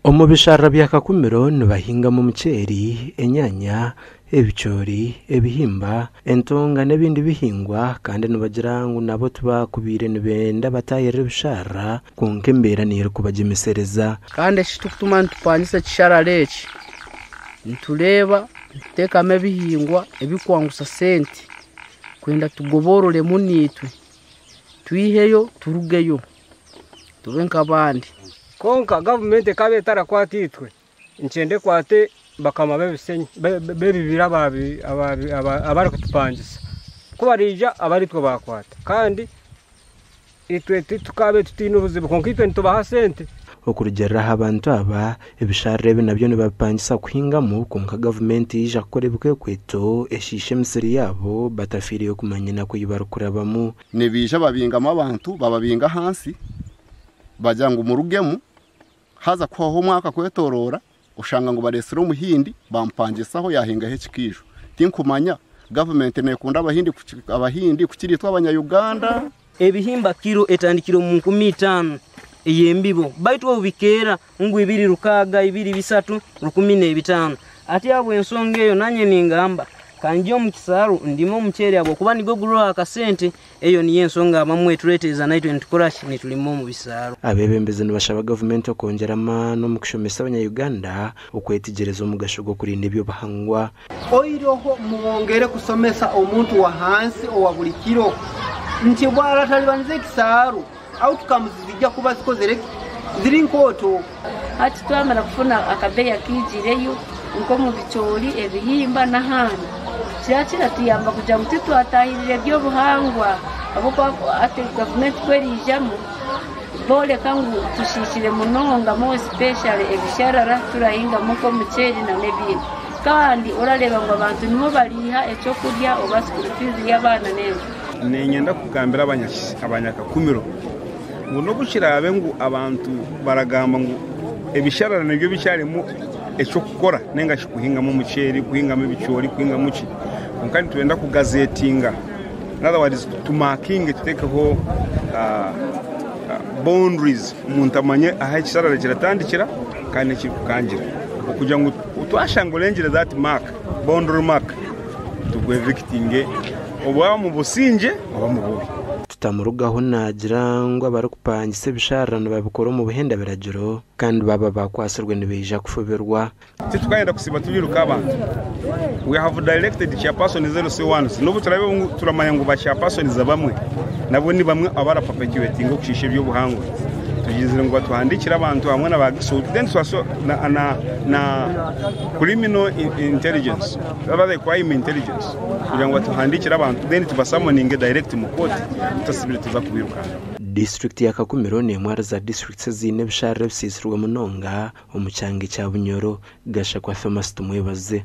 Omu bisharara bya Kakumiro nibahingamu omuceeri, enyaanya, ebicoori, ebihimba, entonga n'ebindi bihingwa kandi nibagira ngu nabo tibakubaire nibenda bataahirire ebisharara kwonka embeera niyo erikubagyemesereza. Kandi ekirikutuma nitupangisa ekisharara eki, nitureeba nituteekamu ebihingwa ebirikwangusa sente kwenda tugobororemu naitwe twiheyo turugeyo tube nk'abandi. Kwonka gavumenti ekaba etarakwata itwe, nikyenda ekwate bakama b'ebibira abarikutupangisa. Ku bariija abe aritwe baakwata kandi itwe titukabaire tutaine obuzibu kwonka itwe nitubaha sente. Okurugiirira aha bantu aba, ebisharara ebi nabyo nibabipangisa kuhingamu kwonka gavumenti yaija kukora ebikwekweto eshiishe emisiri yaabo batafiireyo kumanya enaku ei barikurabamu. Nibaija babingamu abantu bababinga ahansi bagira ngu murugemu haza kuhwaho omwaka kwetoroora oshanga ngu bareetsire omuhindi bamupangisaho yaahingaho ekikaijo. Tinkumanya gavumenti neekunda abahindi kukira itwe abanya Uganda? Ebihimba kiro etandikire omu 5000 ey'embibo, baitu obu bikeera ngu ibiri rukaaga, ibiri bisatu, 1500. Ati ahabw'ensonga eyo nanye ningamba kangye omu kisaaru ndime omuceeri ahabw'okuba nigwo guriho akasente. Eyo niyo ensonga abamwe etureetereza naitwe nitukora ki? Nitulima omu bisaaru. Abeebembezi nibashaba gavumenti okwongyera amaani omu kushomesa abanya-Uganda okwetegyereza omugasho gw'okurinda eby'obuhangwa. Oihireho mwongere kusomesa omuntu wa hansi owa buli kiro nti bwaratalibaniza ekisaaru, outcomes zija kuba zikozere ki? Ziri nkooto. Hati twamara kufuna akabeeyi akaijireyo nk'omu bicoori, ebihimba n'ahandi, kiriba kiratuyamba kugira ngu titwatahirira eby'obuhangwa ahabw'okuba hati gavumenti ku eriijamu booreka ngu tushiishire munonga more especially ebisharara turahingamu nk'omuceeri n'ebindi. Kandi orareeba ngu abantu nimwo bariiha eky'okurya oba school fees y'abaana n'enju. Niinyenda kugambira abanyakakumiro ngu n'obu kiraabe ngu abantu baragamba ngu ebisharara nibyo bikyarimu eky'okukora nainga shi kuhingamu omuceeri, kuhingamu ebicoori, kuhingamu ki, kwonka nitwenda kugazetinga, in other words tumakinge tuteekeho boundaries omuntu amanye ahu ekisharara kiratandikira kandi n'ekirikukangira okugira ngu twashanga orengire that mark, boundary mark, tugwevikitinge oba omu busingye oba omu bubi. Tutamurugaho naagira ngu abarikupangisa ebisharara nibabikora omu buhenda biragiro kandi baaba baakwatsirwe nibaija kufubirwa. Titukayenda kusiiba turiruka abantu. We have directed chairpersons LC1s n'obu turaabe ngu turamanya ngu ba chairpersons abamwe nabo ni bamwe abaraperpetuatinga okushiisha eby'obuhangwa. Tugizire ngu batuhandiikire abantu hamwe na ba GISO then na, na, na criminal intelligence rather crime intelligence kugira ngu batuhandiikire abantu then tubasamoninge direct mu kooti tutasibire tuza kubirukanga. Disiturikiti ya Kakumiro n'emwe ahari za disiturikiti eziine ebisharara ebisiisirwe munonga omu kyanga ekya Bunyoro. Gashakwa Thomas Tumwebaze.